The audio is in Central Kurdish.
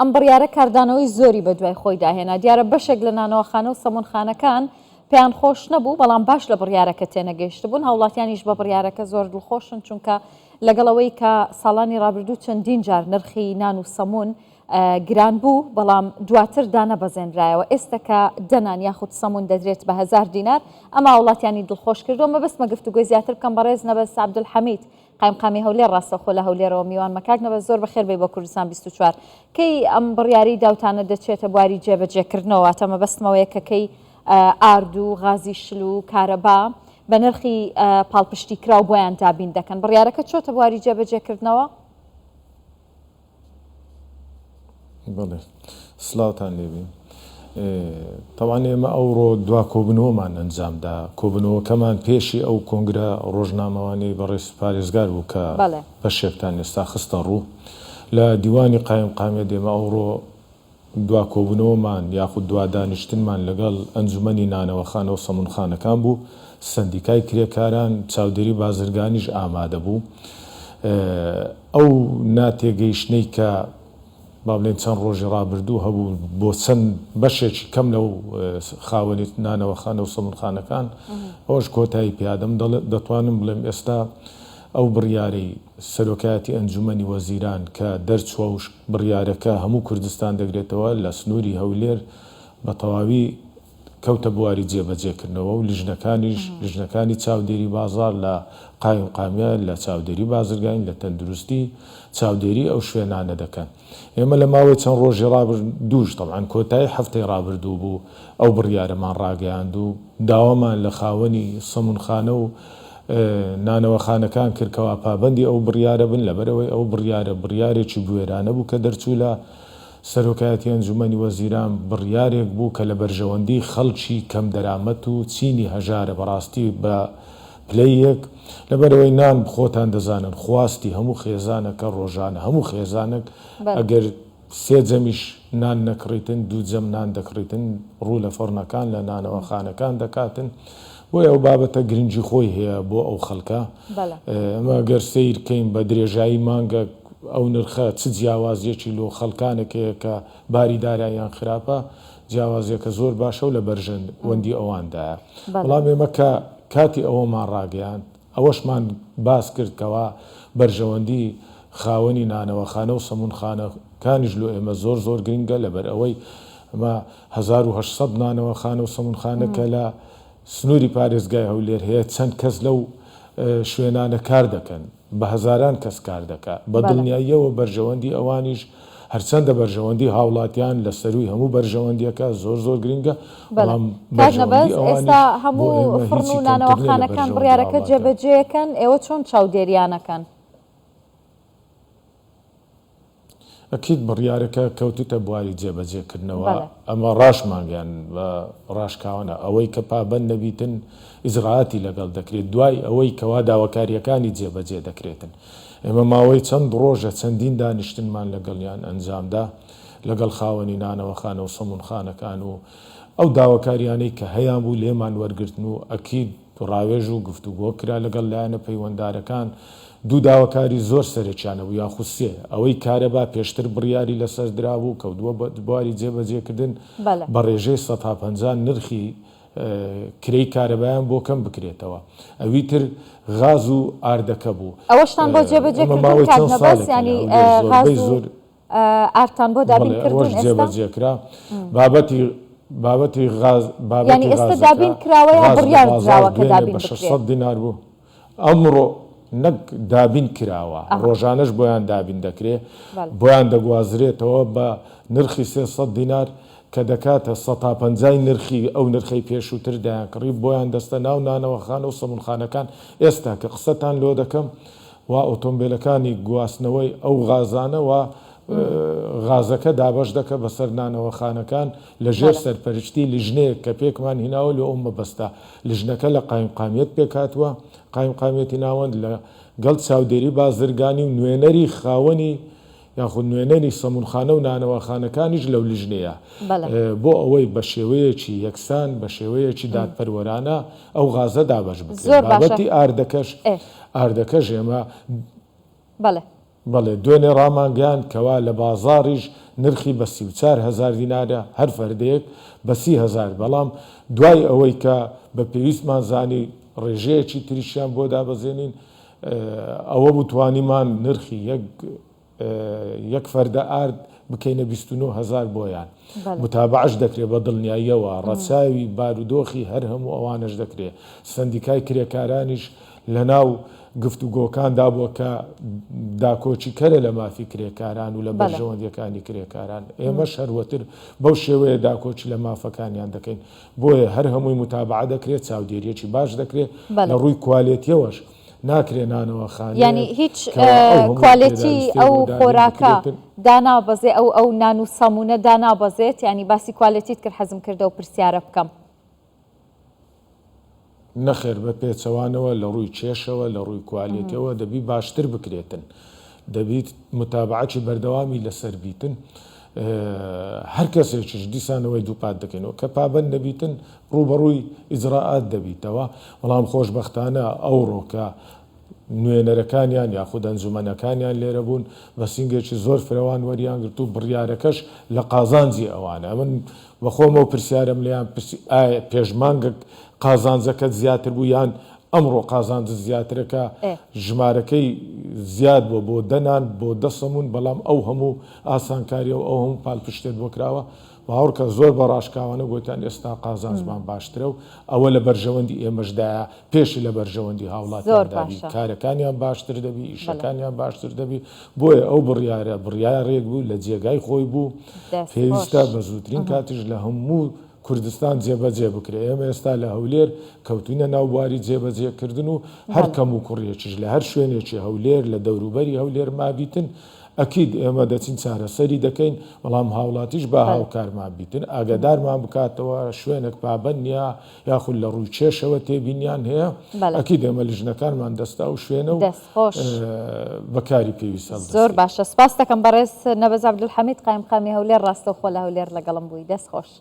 ئەم بڕیارە کاردانەوەی زۆری بەدوای خۆیدا هێنا، دیارە بەشێک لە نانەواخانە و سەمونخانەکان پێیان خۆش نەبوو، بەڵام باش لە بڕیارەکە تێنەگەیشتبوون، هاوڵاتیانیش بە بڕیارەکە زۆر دڵخۆشن، چونکە لەگەڵ ئەوەی کە ساڵانی ڕابردوو چەندین جار نرخی نان و سەمون گران بوو، بەڵام دواتر دانەبەزێنرایەوە، ئێستە کە دە نان یاخود سەمون دەدرێت بە 1000 دینار، ئەمە هاوڵاتیانی دڵخۆش کردووە، مەبەستمە گفتوگۆی زیاتر بکەم بەڕێز نەبەز عەبدولحەمید قایمقامی هەولێر ڕاستەوخۆ لە هەولێرەوە میوانمە کاک نەبەز زۆر بەخێر بێی بۆ کوردستان 24 کەی ئەم بڕیارەی داوتانە دەچێتە بواری جێبەجێکردنەوە واتە مەبەستم ئەوەیە کە کەی ئارد و غازی شل و کارەبا بە نرخی پاڵپشتی کراو بۆیان دابین دەکەن بڕیارەکە چۆتە بواری جێبەجێکردنەوە؟ بەڵێ سلاوتان لێبی تەوان ئێمە ئەوڕۆ دوا کۆبنەوەمان ئەنجامدا کۆبنەوەکەمان پێشی ئەو کۆنگرە ڕۆژنامەوانی بەڕێز پارێزگار بوو کە بەشێکتان ئێستا خستە ڕوو لە دیوانی قایم قامیەت ئێمە ئەوڕۆ دوا کۆبوونەوەمان یاخود دوا دانیشتنمان لەگەڵ ئەنجومەنی نانەوەخانە و سەمونخانەکان بوو، سەندیکای کرێکاران، چاودێری بازرگانیش ئامادە بوو. ئەو ناتێگەیشتنەی کە با بڵێین چەند ڕۆژی ڕابردوو هەبوو بۆ چەند بەشێکی کەم لەو خاوەنی نانەوەخانە و سەمونخانەکان، ئەوەش کۆتایی پێهات. دەتوانم بڵێم ئێستا ئەو بڕیارەی سەرۆکایەتی ئەنجومەنی وەزیران کە دەرچووە و بڕیارەکە هەموو کوردستان دەگرێتەوە، لە سنووری هەولێر بە تەواوی کەوتە بواری جێبەجێکردنەوە و لیژنەکانیش، لیژنەکانی چاودێری بازاڕ لە قایمقامیە، لە چاودێری بازرگانی، لە تەندروستی چاودێری ئەو شوێنانە دەکەن. ئێمە لە ماوەی چەند ڕۆژی ڕابردووش، تەبعەن کۆتایی هەفتەی ڕابردوو بوو، ئەو بڕیارەمان ڕاگەیاند و داوامان لە خاوەنی سەمونخانە و نانەوەخانەکان کرد کەوا پابەندی ئەو بڕیارە بن، لەبەرئەوەی ئەو بڕیارە بڕیارێکی بوێرانە بوو کە دەرچوو لە سەرۆکایەتی ئەنجومەنی وەزیران، بڕیارێک بوو کە لە بەرژەوەندی خەڵکی کەمدەرامەت و چینی هەژارە بەڕاستی بە پلەی یەک، لەبەرئەوەی نان خۆتان دەزانن خواستی هەموو خێزانەکە ڕۆژانە هەموو خێزانەک ئەگەر سێ جەمیش نان نەکڕیتن دوو جەم نان دەکڕیتن ڕوو لە فڕنەکان لە نانەواخانەکان دەکاتن بۆیە ئەو بابەتە گرنگی خۆی هەیە بۆ ئەو خەڵکە ئەمە گەر سەیر کەین بە درێژایی مانگەک ئەو نرخە چ جیاوازیەکی لۆ خەڵکانێک هەیە کە باری داراییان خراپە جیاوازیەکە زۆر باشە و لە بەرژەوەندی ئەواندایە بەڵام ئێمە کە کاتی ئەوەمان ڕاگەیاند ئەوەشمان باس کرد کەوا بەرژەوەندی خاوەنی نانەوەخانە و سەمونخانەکانیش لۆ ئێمە زۆر زۆر گرنگە لەبەر ئەوەی ئەمە 1800 نانەوەخانە و سەمونخانە کە لە سنووری پارێزگای هەولێر هەیە چەند کەس لەو شوێنانە کار دەکەن بە هەزاران کەس کار دەکا. بە دڵنیاییەوە بەرژەوەندی ئەوانیش، هەرچەندە بەرژەوەندی هاوڵاتیان لە سەرووی هەموو بەرژەوەندییەکە زۆر زۆر گرنگە، بەڵێ. بەڵام کاک نەبەز، بەرژەوەندی ئێستا ئەوانیش بۆ هەموو ئێمە فڕن هیچی و کەمتر نییە لە نانەواخانەکان بەرژەوەندی بڕیارەکە هاوڵاتیان. جێبەجێ ئەکەن، ئێوە چۆن چاودێریان ئەکەن؟ ئەکید بڕیارەکە کەوتوتە بواری جێبەجێکردنەوە، بەڵێ. ئەمە ڕاشمانگەیاند بە ڕاشکاوانە ئەوەی کە پابەند نەبیتن ئیجرائاتی لەگەڵ دەکرێت دوای ئەوەی کەوا داواکارییەکانی جێبەجێ دەکرێتن. ئێمە ماوەی چەند ڕۆژە چەندین دانیشتنمان لەگەڵیان ئەنجامدا لەگەڵ خاوەنی نانەوەخانە و سەمونخانەکان و ئەو داواکاریانەی کە هەیانبوو لێمان وەرگرتن و ئەکید ڕاوێژ و گفتوگۆ کرا لەگەڵ لایەنە پەیوەندارەکان، دوو داواکاری زۆر سەرەکیان هەبوو یاخود سێ، ئەوەی کارەبا پێشتر بڕیاری لەسەر درابوو کەوتبووە بواری جێبەجێکردن بە ڕێژەی 50% نرخی کرێی کارەبایان بۆ کەم بکرێتەوە، ئەوی تر غاز و ئاردەکە بوو. ئەوەشتان بۆ جێبەجێ ئێمە کردوون ماوەی کاک چەند نەبەز ساڵێکە لە یانی هەولێر غاز زۆربەی و زۆر ئاردتان بۆ دابین بەڵێ کردوون ئەوەش ئێستا؟ جێبەجێ کرا. بابەتی بابەتی غاز یانی بابەتی ئێستا غازەکە دابین کراوە یا غاز لە بڕیار بازاڕ دراوە کە دوێنێ دابین بە بکرێ؟ 600 دینار بوو ئەمڕۆ نەک دابین کراوە ئەها. ڕۆژانەش بۆیان دابین دەکرێ بەڵێ. بۆیان دەگوازرێتەوە بە نرخی 300 دینار کە دەکاتە سەتا پەنجای نرخی ئەو نرخەی پێشووتر دەیانکڕی بۆیان دەستە ناو نانەوەخانە و سەمونخانەکان ئێستا کە قسەتان لۆ دەکەم وا ئۆتۆمبێلەکانی گواستنەوەی ئەو غازانە وا غازەکە دابەش دەکە بەسەر نانەوەخانەکان لە ژێر سەرپەرشتی لیژنەیەک کە پێکمان هیناوە لۆ ئەو مەبەستە لیژنەکە لە قایمقامیەت پێکهاتووە قایمقامیەتی ناوەند لە گەڵ چاودێری بازرگانی و نوێنەری خاوەنی یاخود نوێنەری سەمونخانە و نانەواخانەکانیش لەو لیژنەیە بۆ ئەوەی بە شێوەیەکی یەکسان بە شێوەیەکی دادپەروەرانە ئەو غازە دابەش بکرێت زۆر باشە بابەتی ئاردەکەش ئێ ئاردەکەش ئێمە بەڵێ. بەڵێ، دوێنێ ڕامانگەیاند کەوا لە بازاڕیش نرخی بە 34 هەزار دینارە هەر فەردەیەک بە 30 هەزار، بەڵام دوای ئەوەی کە بە پێویستمان زانی ڕێژەیەکی تریشیان بۆ دابەزێنین ئەوە بوو توانیمان نرخی یەک یەک فەردە ئارد بکەینە 29 هەزار بۆیان. متابەعەش دەکرێت بە دڵنیاییەوە ڕەچاوی بارودۆخی هەر هەموو ئەوانەش دەکرێت. سەندیکای کرێکارانیش لەناو گفتوگۆکاندا بووە کە داکۆکیکەرە لە مافی کرێکاران و لە بەرژەوەندییەکانی کرێکاران. ئێمەش هەروەتر بەو شێوەیە داکۆکی لە مافەکانیان دەکەین. بۆیە هەر هەمووی متابەعە دەکرێت، چاودێرییەکی باش دەکرێت. لە ڕووی کوالێتییەوەش ناکرێ نانەواخانەیەک یانی هیچ کەوا ئەو هەموو کوالێتی پێداویستیەی ئەو بۆ دابین خۆراکە بکرێتن. دانابەزێ ئەو ئەو نان و سەمونە دانابەزێت یانی باسی کوالێتیت کرد حەزم کرد ئەو پرسیارە بکەم. نەخێر بە پێچەوانەوە لە ڕووی کێشەوە لە ڕووی کوالێتیەوە دەبی باشتر بکرێتن دەبیت متابەعەکی بەردەوامی لەسەر بیتن هەر کەسێکیش دیسانەوەی دووپات دەکەینەوە کە پابەند نەبیتن ڕووبەڕووی ئیجرائات دەبیتەوە، بەڵام خۆشبەختانە ئەوڕۆکە نوێنەرەکانیان یاخود ئەنجومەنەکانیان لێرە بوون بە سینگێکی زۆر فرەوان وەریان گرت و بڕیارەکەش لە قازانجی ئەوانە. من بە خۆمەوە پرسیارم لێیان پرسی ئایا پێش مانگێک قازانجەکەت زیاتر بوو یان ئەمڕۆ قازانجت زیاترە کە ژمارەکەی زیاد بووە بۆ دە نان بۆ دە سەموون بەڵام ئەو هەموو ئاسانکارییە و ئەو هەموو پالپشتیەت بۆ کراوە باوەڕکە زۆر بە ڕاشکاوانە گۆتیان ئێستا قازانجمان باشترە و ئەوە لە بەرژەوەندی ئێمەشدایە پێشی لە بەرژەوەندی زۆر هاوڵاتیاندا بی باشە. کارەکانیان باشتر دەبی بەڵێ. ئیشەکانیان باشتر دەبی بۆیە ئەو بڕیارە بڕیارێک بوو لە جێگای خۆی بوو دەست پێویستە خۆش. بە زووترین کاتیش لە هەموو کوردستان جێبەجێ بکرێ ئێمە ئێستا لە هەولێر کەوتوینە ناو بواری جێبەجێ کردن و هەر بەڵێ. کەموکوڕیەکیش لە هەر شوێنێکی هەولێر لە دەوروبەری هەولێر مابیتن ئەکید ئێمە دەچین چارەسەری دەکەین، بەڵام هاوڵاتیش با هاوکارمان بیتن، ئاگادارمان بکاتەوە شوێنێک پابەند نییە یاخود لە ڕووی کێشەوە تێبینیان هەیە، ئەکید ئێمە لیژنەکانمان دەستە ئەو شوێنە و بە کاری پێویست زۆر هەڵدەستین. باشە سپاست دەکەم بەڕێز نەبەز عەبدولحەمید قایمقامی هەولێر ڕاستەوخۆ لە هەولێر لەگەڵم بووی دەست خۆش.